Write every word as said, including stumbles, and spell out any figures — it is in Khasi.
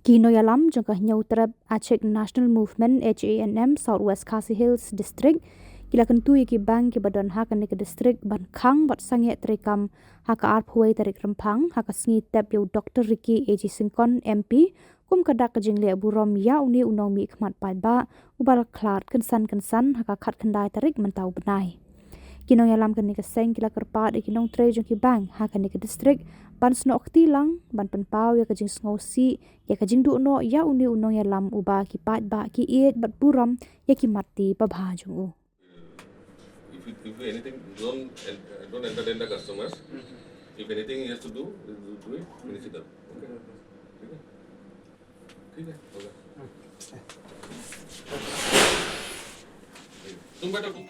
Ki nongïalam jong ka Hynñiewtrep Achik National Movement, H A N M, South West Khasi Hills District ki la kyntu ïa ki bank kiba don ha kane ka district ban khang bad sangeh treikam ha ka arphew tarik Rymphang ha ka sngi tep ïa u Doctor Ricky A G Syngkon M P kum ka dak ka jingleh burom ïa une u nongmihkhmat paidbah uba la khlad kynsan kynsan ha ka khatkhyndai tarik mynta u bnai. Ki nongïalam kane ka seng ki la kyrpad ïa ki nongtrei jong ki bank ha kane ka district ban snoh kti lang ban pynpaw ïa ka jingsngewsih ïa ka jingduh noh ïa une u nongïalam uba ki paidbah ki ïeit bad burom ïa ki mat ti babha jong u. If you, if you anything, don't en- uh, don't entertain the customers. If anything he has to do, do it. Finish it up. Okay. ठीक है? ठीक है. Okay. तुम बैठो, तुम.